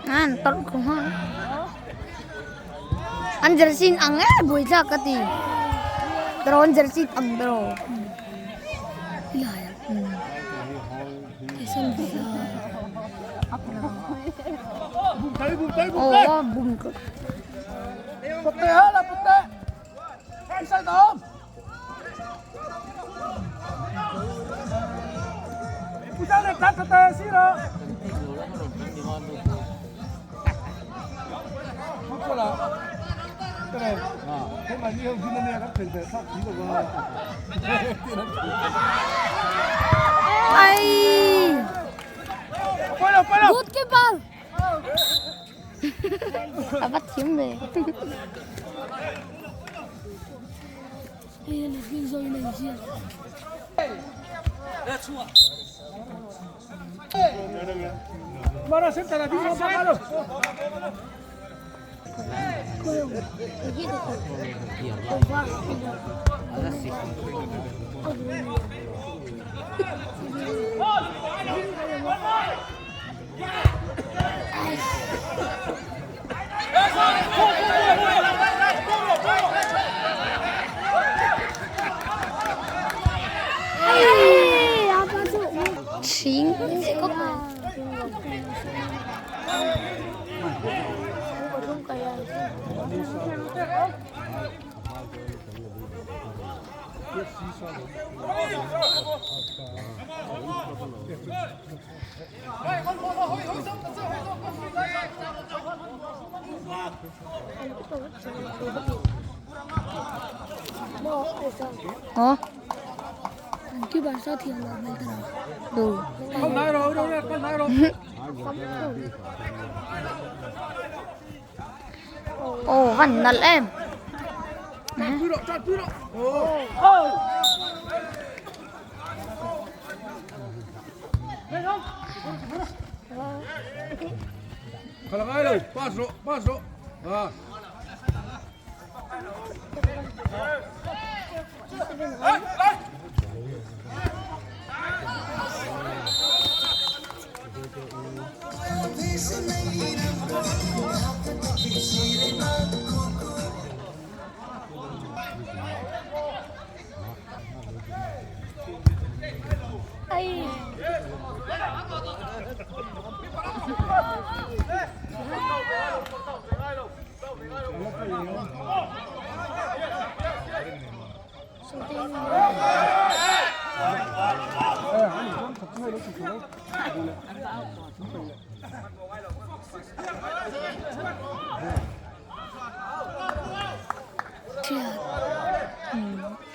An tawrh ko hnga. An jersey in ang ee buaithlak ka ti. Taraw an jersey ang taraw. Ồ, bùng cực. Ai. Good keeper. A va thiam ve. Chính Ủa? Đủ. Ồ, vẫn nật em.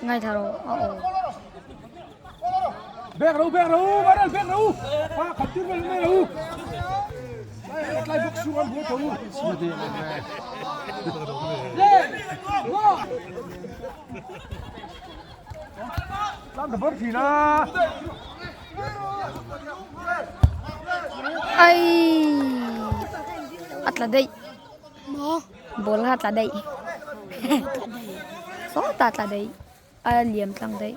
Ngay thà rồi. Ồ. Ai. Atla dei. Ball kha tla dei. So ta tla dei. A liam tlang dei.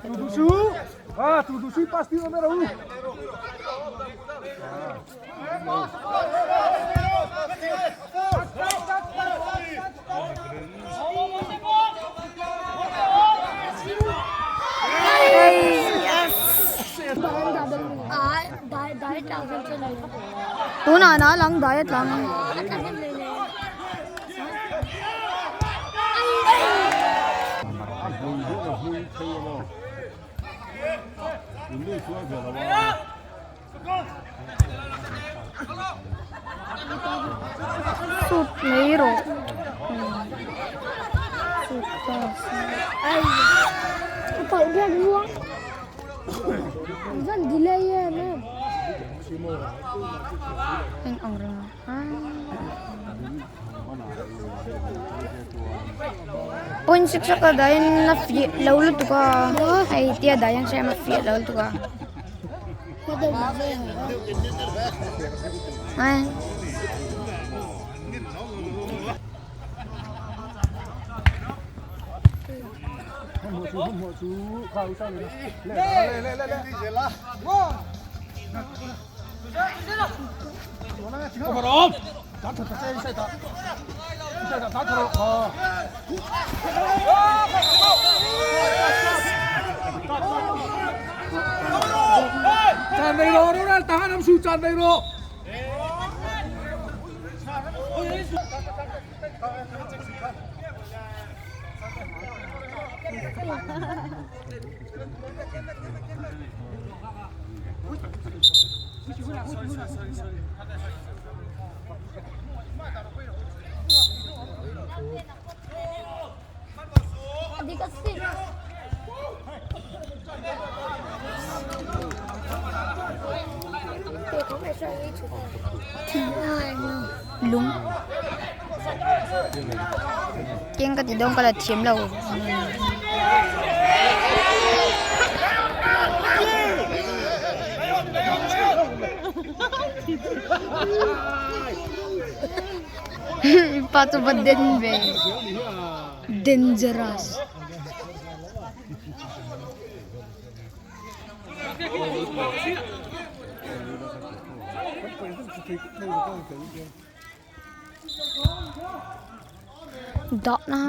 Tuna na lang diet lang. Sut mai rawh. Sut ta se. Eng ang reng a. 0.6 a ka dahin na fiah lo lutuk a. Hei tia dahin se a fiah lo lutuk a. Ai. Lung keng ka ti dawn ka la thiam lo. Pa chu va den ve dangerous. Dah na.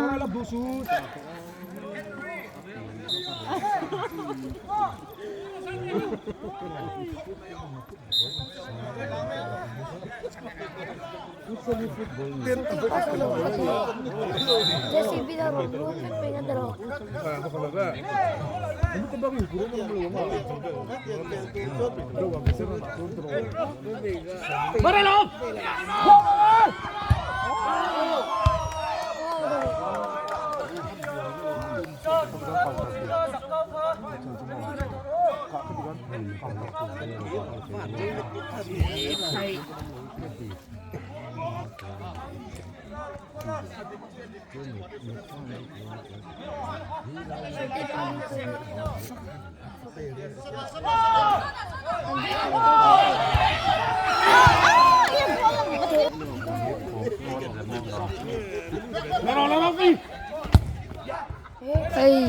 Hei.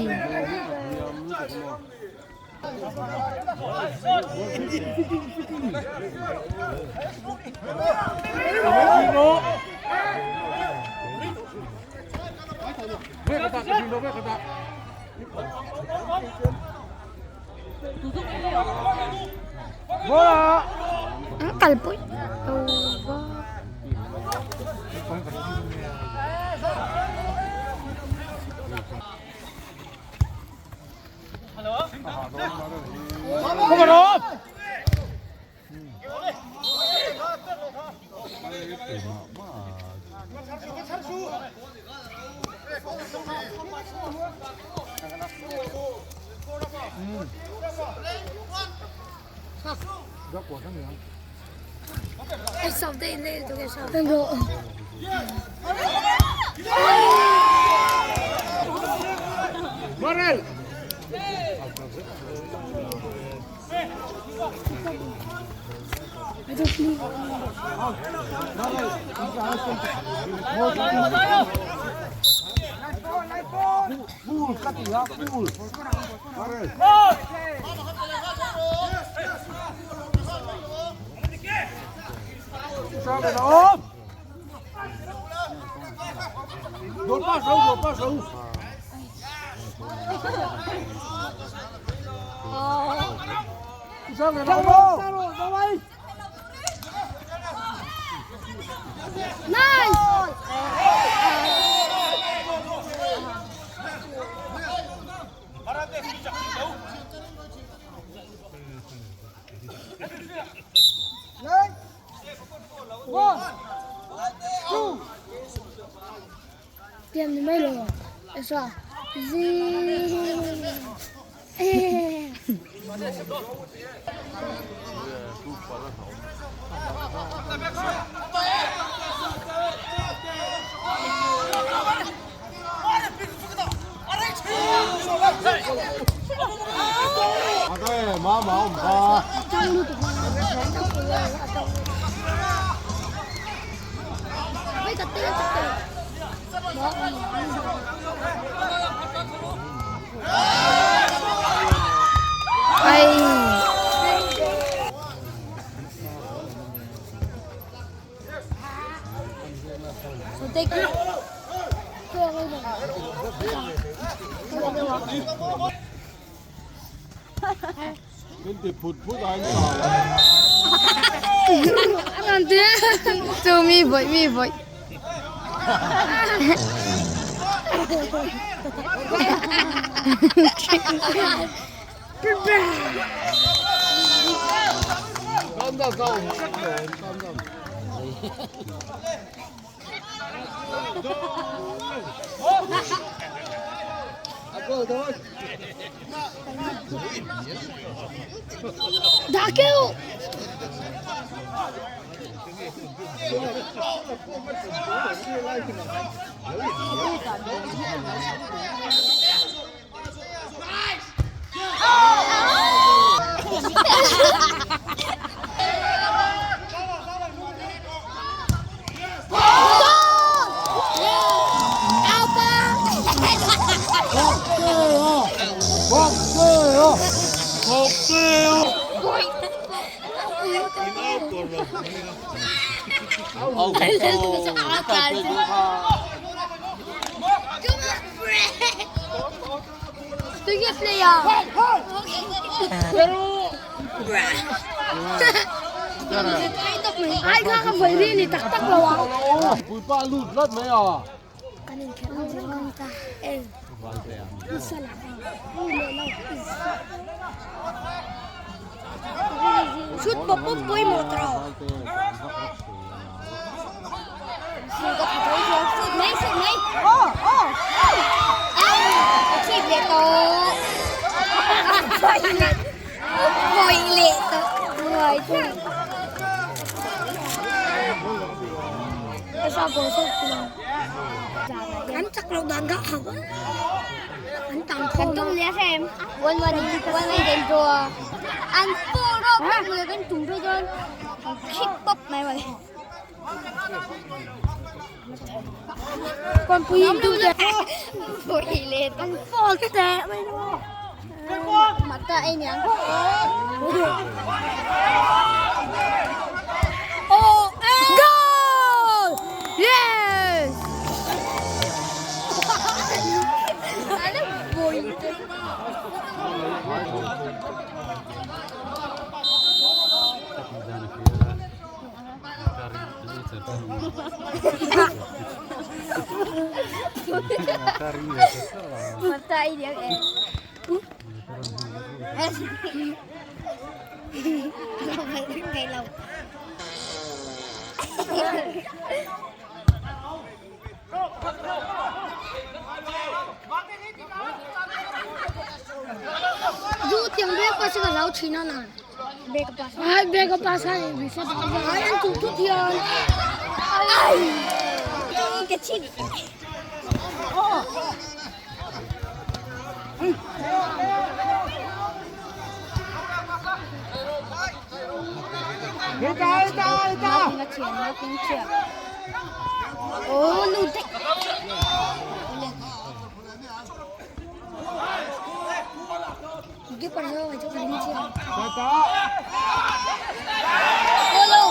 An kalpui lo va. Tiam ni mai lo esa zi Ai. Chu mi vawih mi vawih.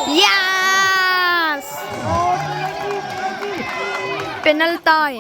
Yes! Penalty.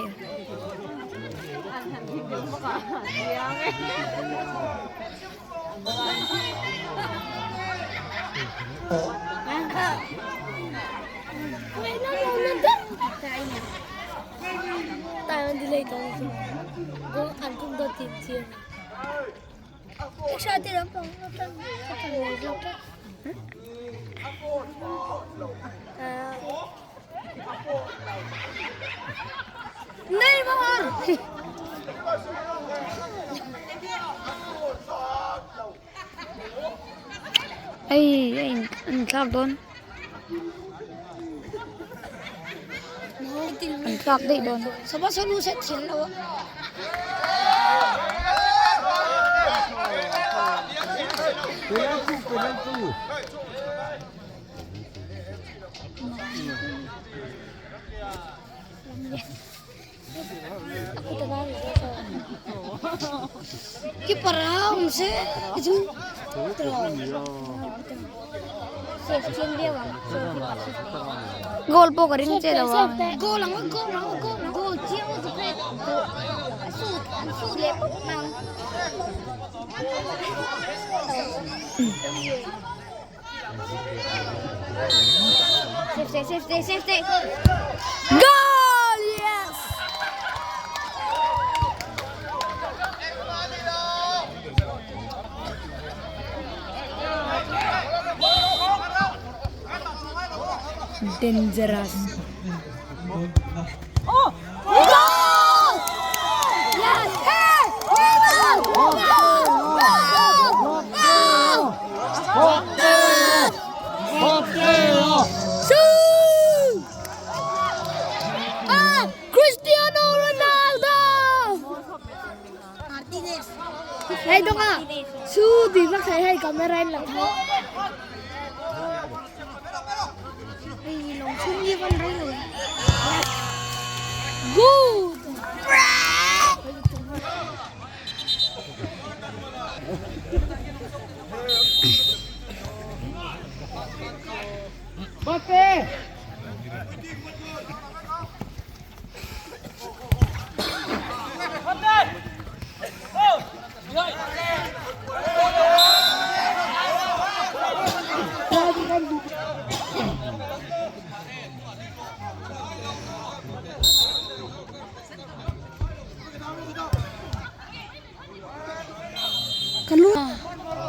Hei a in an thlak dawn an thlak daih dawn. Goal pawh ka ring che lo a. Safety, safety, safety. Goal! Yes! Dangerous. Oh! Goal! Yes! Hey! Goal! Goal! Goal! Goal! Su! Ah! Cristiano Ronaldo! Hei dong a! Su ti vak thei hei camera in lang tho. Hei lawng chhung hi van rei lo. Good!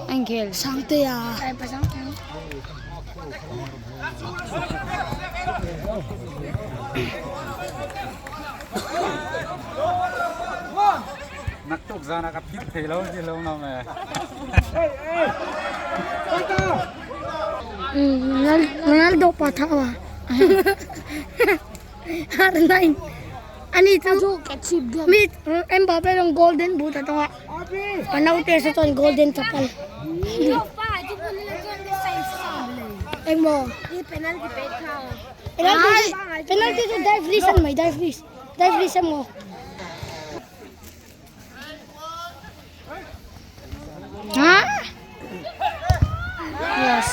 Angel. Sangtea. Naktuk zan ah ka phit thei lo ti lo no me. Ronaldo pa thawa. R9. Ani chu mi Mbappe dong golden boot atonga. Panaute sa ton golden chapal. Engmo. Penalty pe kha. Penalty penalty chu dive list an mai dive list. Dive list mo. Ha? Yes.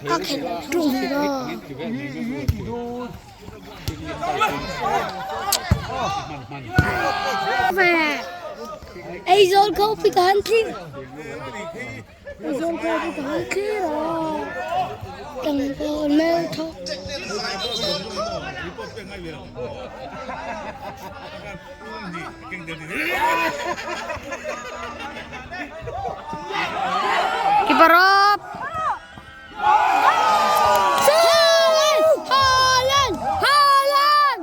Ka khelh ṭung lo. Ve. Aizawl khawpi ka han thlir. Aizawl khawpi ka han thlir a. Tangkawn hmeltha. Keeper up! Haaland! Haaland!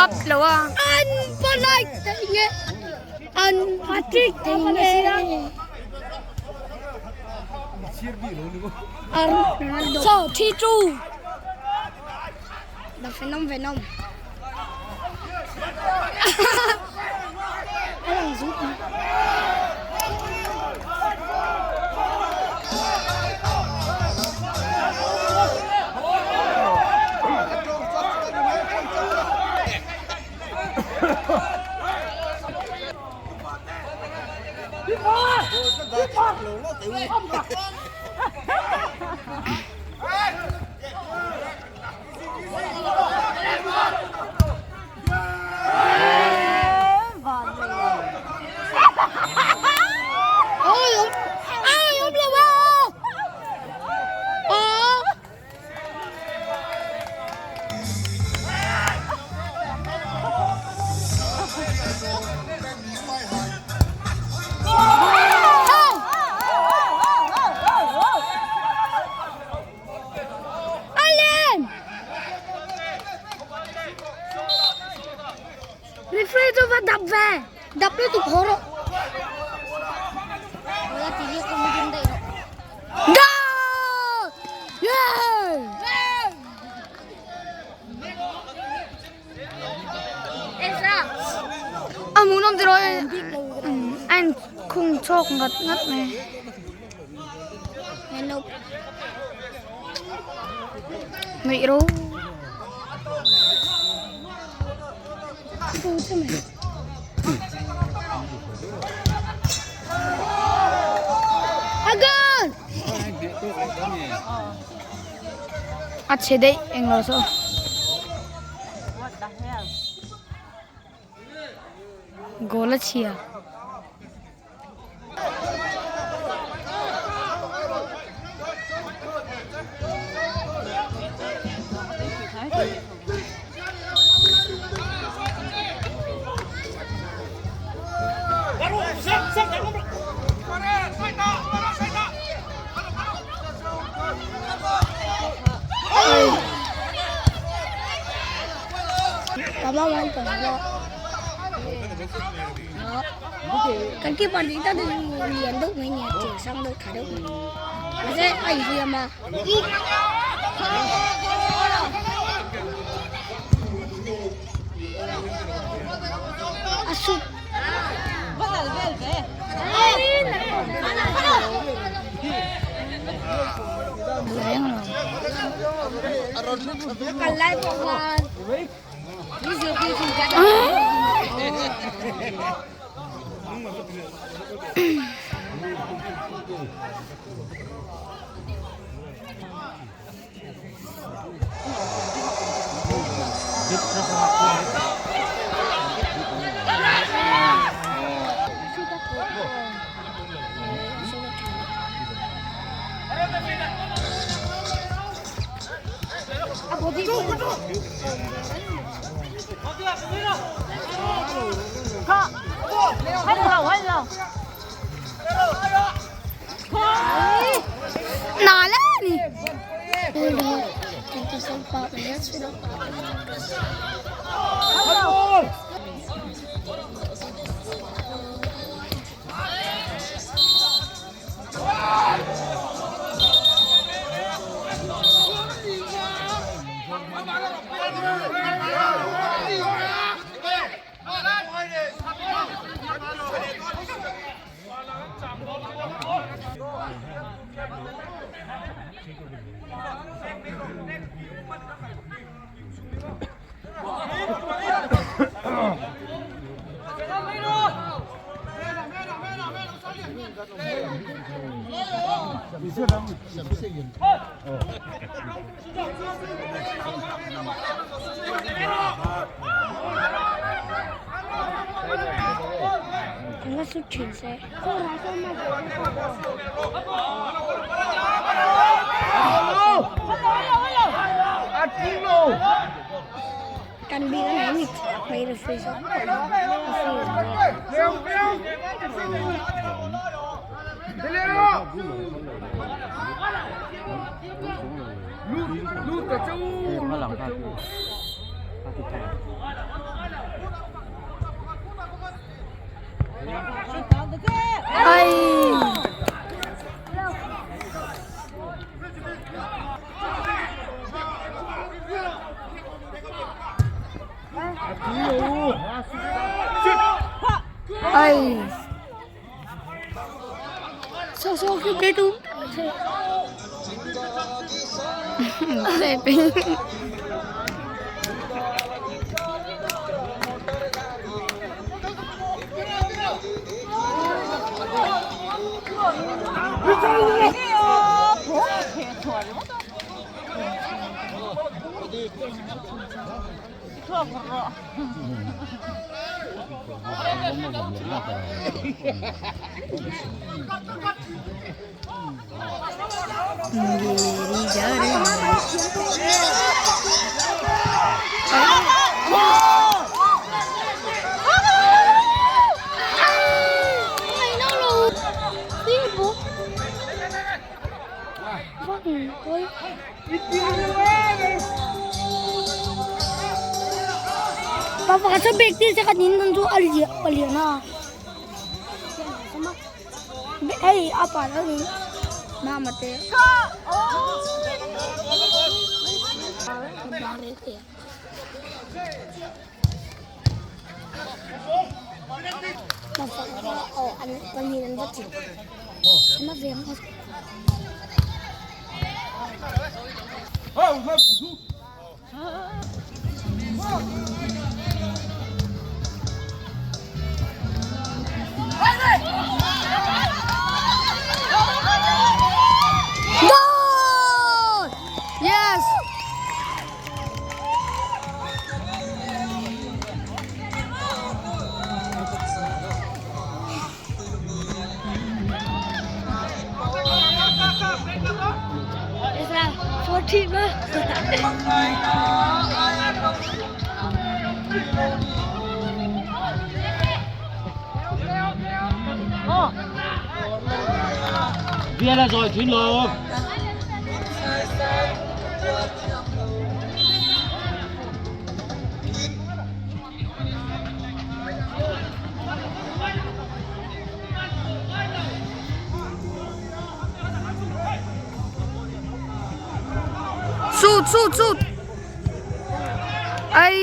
Up lo a. An polite thei nge. An Patrick thei nge. So, T2. The Phenom Venom. A lang zut mai. Referee chu va dap ve dap lutuk haw rawh. Goal! Yeah! tiraw a in khung chhawk ngat ngat mai. Ngaih ro. A chhe daih englo saw. Goal a chhia. Kan keeper dik tak chu lian deuh mai nia cheng sang deuh tha deuh mai mahse a inhliam a. A sut reng lo. Kal lai pawh khan. Na le ni. An la sut thin se. Kan bik a nei ni mai referee zawk Ai. Ai. So so khi te tu. Pa pakhat chu bag tir che ka nin dawn chu a lian a lian a hei a pa lo ni mama te an pahnihin an va chilh an a ve ang a. Goal! Yes! Shoot, shoot, shoot! Ay!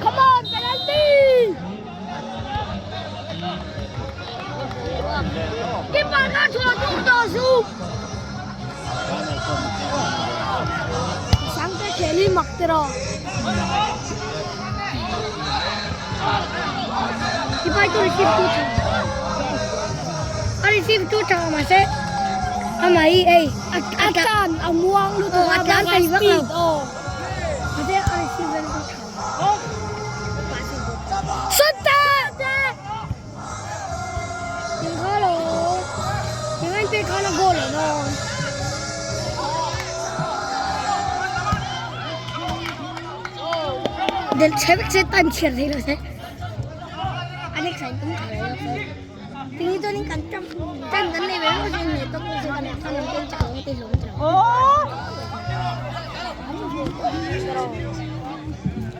Come on, penalty! Keeper kha chhuah tum tawh suh. Sangte khel hi mak tiraw. Keeper chu receive tu tha. A receive tu tha mahse amah hi hei A tlan a muang lutuk a tlan thei vak lo. Mahse a receive vel chu tha. Sawta!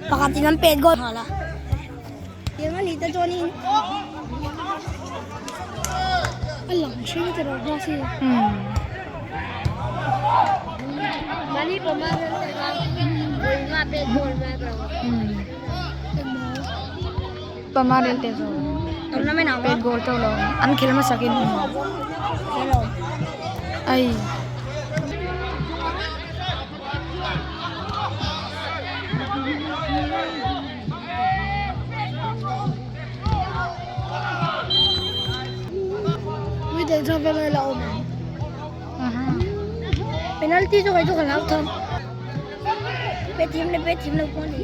Pakhat in an pet goal nghal a. Tiang a nih te chuanin A lang hring te rawh bawk si. Pamarel te chu pet goal teuh lo an khel hmasak in ai. Penalty chu kei chu ka hlau thawm pet thim leh pet thim lo pawh a ni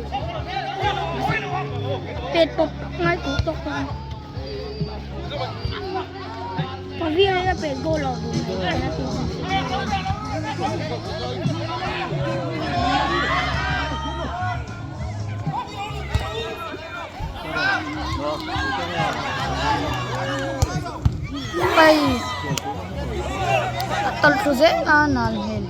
pet pawp ngai tawh tawk tawh a Pavia hian a pet goal lo penalty chu. Pai a tal thu zel a nal hmel.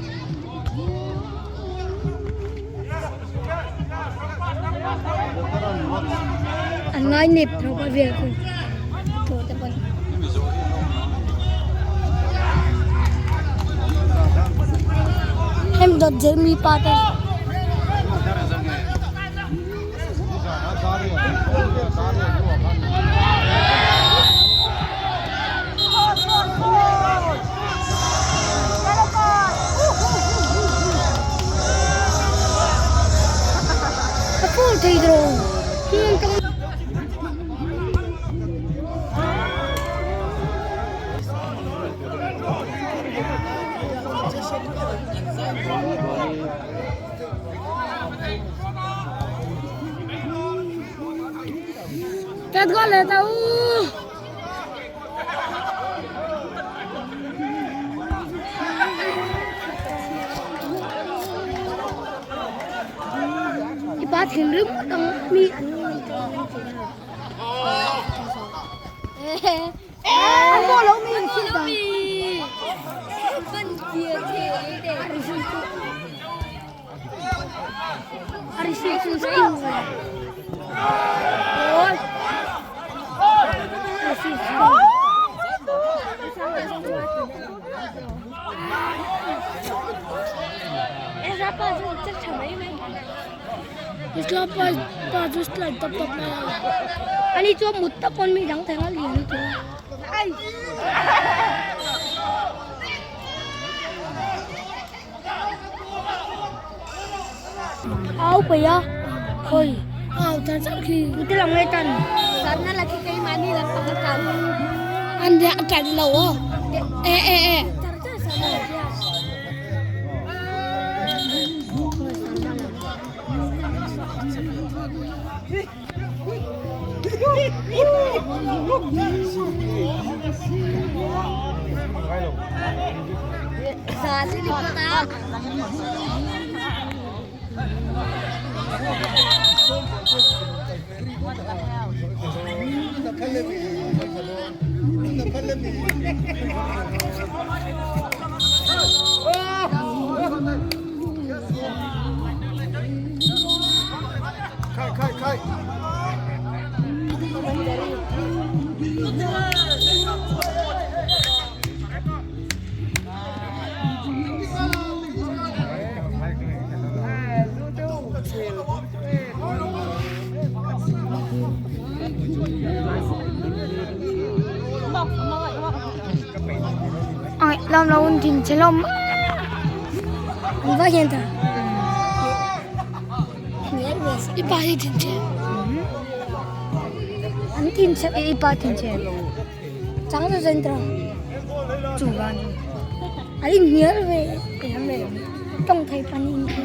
An ngai nep tawp a vel khu thaw te pawn. Hemi dawt Jeremy pa te. A full thei tawh. Pet goal leh ta u. I pa thinrim ngawt ang mi an An bawh lo mi in thil dang. A receive chu skill ve. Oi. Receive skill. Isla pa pa chu slide tawp tawp mai a. Ani chu a mut tak pawn mi dang theng a lian lutuk a. Au pei a khawi au char char khi tute lam nge tan Sanna la khi keimahni lam pang a tan an riah tan lo aw e e e char char sanna la khi a. Ai lam lo un thin che lawm An va hian ta. I pa hi thin che. An thin che. I pa thin che. Chang ta zen tra. Chu van. An in hnial ve em ve. Tawng thei pan in khi.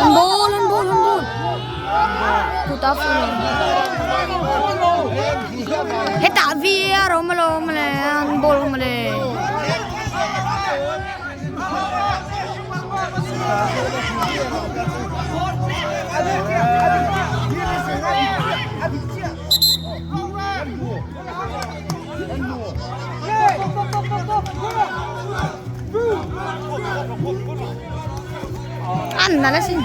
An ball an ball an ball. Kut a fu lo. Hetah VAR a awm alawm le an ball awm le. An nalh asin.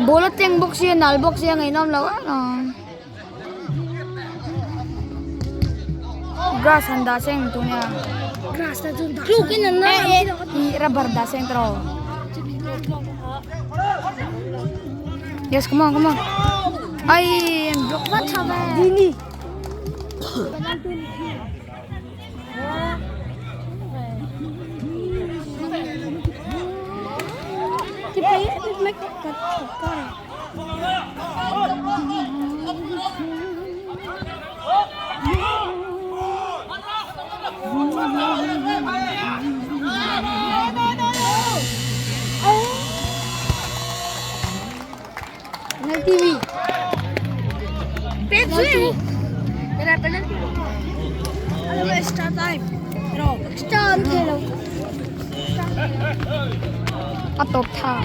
Ball a teng bawk sia nal bawk sia ngaihnawm loh em a. Grass han dah seng tur nia. Grass na chu dah. Tluk in an na. Ih rubber dah seng tawh. Yes come on come on. Ai an block vat tha ve. Dini. Penalty. Penalty. Extra time. Extra an thei lo. A tawp tha.